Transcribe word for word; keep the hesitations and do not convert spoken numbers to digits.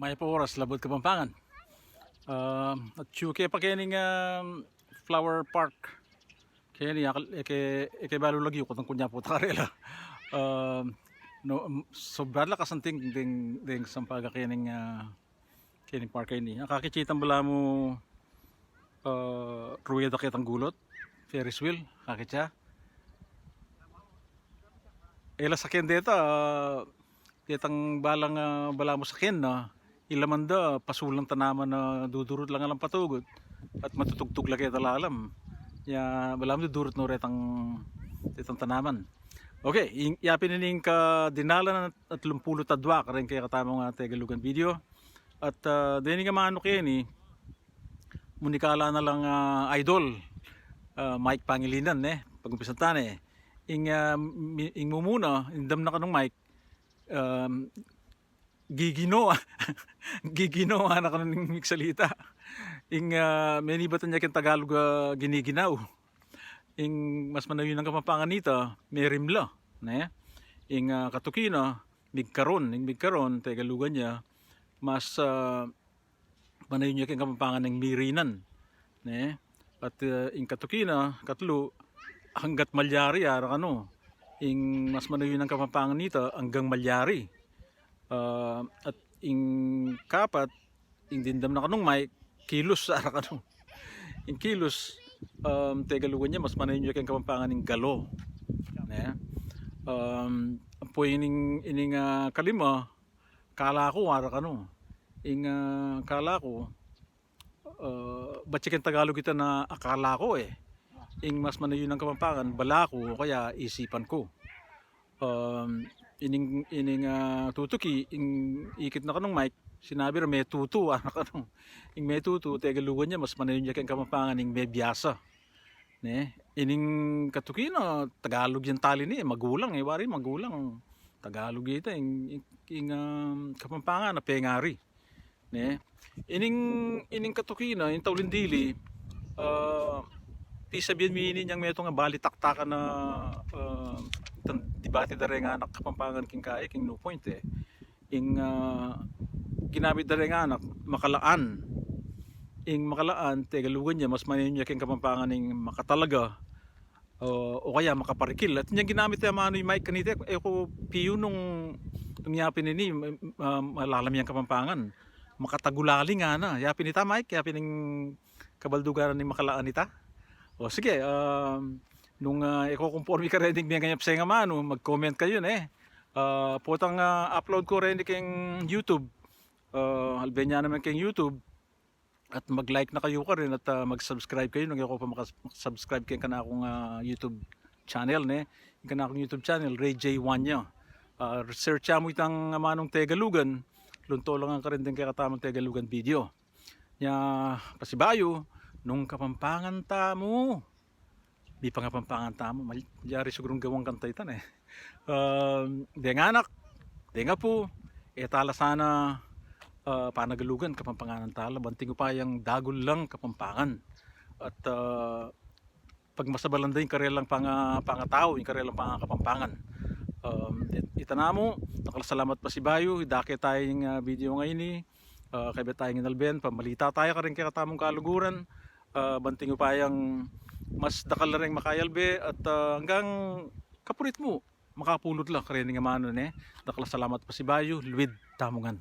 Mayap a oras, Labuad Kapampangan. Um, atyu ke pa kening, um, Flower Park. Keni, akal-, e ke, e ke balu lagyu, kutang kunya pu ta karela. Um, no, um, sobra la kasanting deng, deng sampaga kening, ah, kening park a ini. Akakit ye itang balamu, ah, rueda ketang gulot, Ferris wheel, akakit ya. E la saken deta, ah, detang balang, ah, balamu saken na, ila man da, pasulang tanaman na dudurut lang alang patugut, at matutugtug la keta lalam. Ya, balamu dudurut no retang, retang tanaman. Okay, ing, yapin ining kadinalan at, at lumpulu tadwa kareng kekatamung, ah, Tegalugan video. At, ah, dening amanu keni, munikala na lang, ah, idol, ah, Mike Pangilinan, ne? Pag-umpisan ta, ne? Ing, ah, mi-, ing mumuna, ing damnam na kanung Mike, um, gigino, gigino, anak kanung migsalita. Ing, ah, menibatan ya keng Tagalog, ah, giniginaw. Ing mas manayun a Kapampangan nita, merimla, ne? Ing, ah, katuki na, migkaron, ing migkaron, Tegalugan ya, mas, ah, manayun ya keng Kapampangan ing mirinan, ne? At, ah, ing katuki na, katlu, hanggat malyari, ara kanu. Ing mas manayun a Kapampangan nita, anggang malyari. Ah, at ing kapat, ing dimdam na kanung Mike, kilus, ara kanu. Ing kilus, um, Tegalugan ya, mas manayun ya keng Kapampangan ing galo. Ne? Um, ampo ining, ining, ah, kalima, kalaku, ara kanu. Ing, ah, kalaku, ah, bat ya keng Tagalog ita na akala ko, e. Ing mas manayun a Kapampangan, balaku, o kaya isipan ku. Um, ining, ining, ah, tutuki, ing ikit na kanung Mike, sinabi ra metutu, ara kanu. Ing metutu, Tegalugan ya, mas manayun ya keng Kapampangan ing mebiasa. Ne? Ining katuki na, Tagalog yang tali ini, magulang, e, wari magulang. Tagalog ita, ing, ing, ing, um, Kapampangan na pengari. Ne? Ining, ining katuki na, ing tauling dili, ah, pisabian mi ini nyang metung a balitaktakan na, ah, itang dibati da reng anak Kapampangan king kai, king New Point, e. Ing, ah, ginamit da reng anak, makalaan. Ing makalaan, Tegalugan ya, mas manayun ya keng Kapampangan ing makatalaga, o, o kaya makaparikil. At inyang ginamit ya amanu i Mike kanita, e ku piyu nung, nung yapin ini, um, malalam yang Kapampangan. Makatagulaling, ngana. Yapin ita, Mike, yapin ing kabaldugan ning makalaan ita. O, sige, um, nung, ah, e ku kumpormi karening mengayap seng amanu, mag-comment kayu, ne? Ah, potang, ah, upload ku reni keng YouTube. Ah, albe na naman keng YouTube. At mag-like na kayu karin at, ah, mag-subscribe kayu nung e ku pa makas-, makasubscribe keng kanakung, ah, YouTube channel, ne? Ing kanakung YouTube channel, Ray J Wanya. Ah, search ya mu itang amanung Tegalugan, lunto la ngan karin deng kekatamung Tegalugan video. Nya, pasibayu, nung Kapampangan tamu, mipangapampangan tamu, mal-, malyari sigurung gawang kanta ita, ne? Um, deng anak, deng apu, e tala sana, ah, panagalugan, Kapampanganan tala, banting upayang dagul lang Kapampangan. At, ah, pagmasabalan da ing karelang panga-, pangatau, ing karelang pangakapampangan. Um, it-, ita namu, dakal a salamat pasibayu, idake taya ing, ah, video ngeni, ah, kaybat taya ing inalben, pamalita taya karing kekatamung kaluguran, ah, banting upayang mas dakal la reng makayalbe at, ah, anggang kapurit mu, makapulud la karening amanu, ne? Dakal a salamat pasibayu, luid tamu ngan.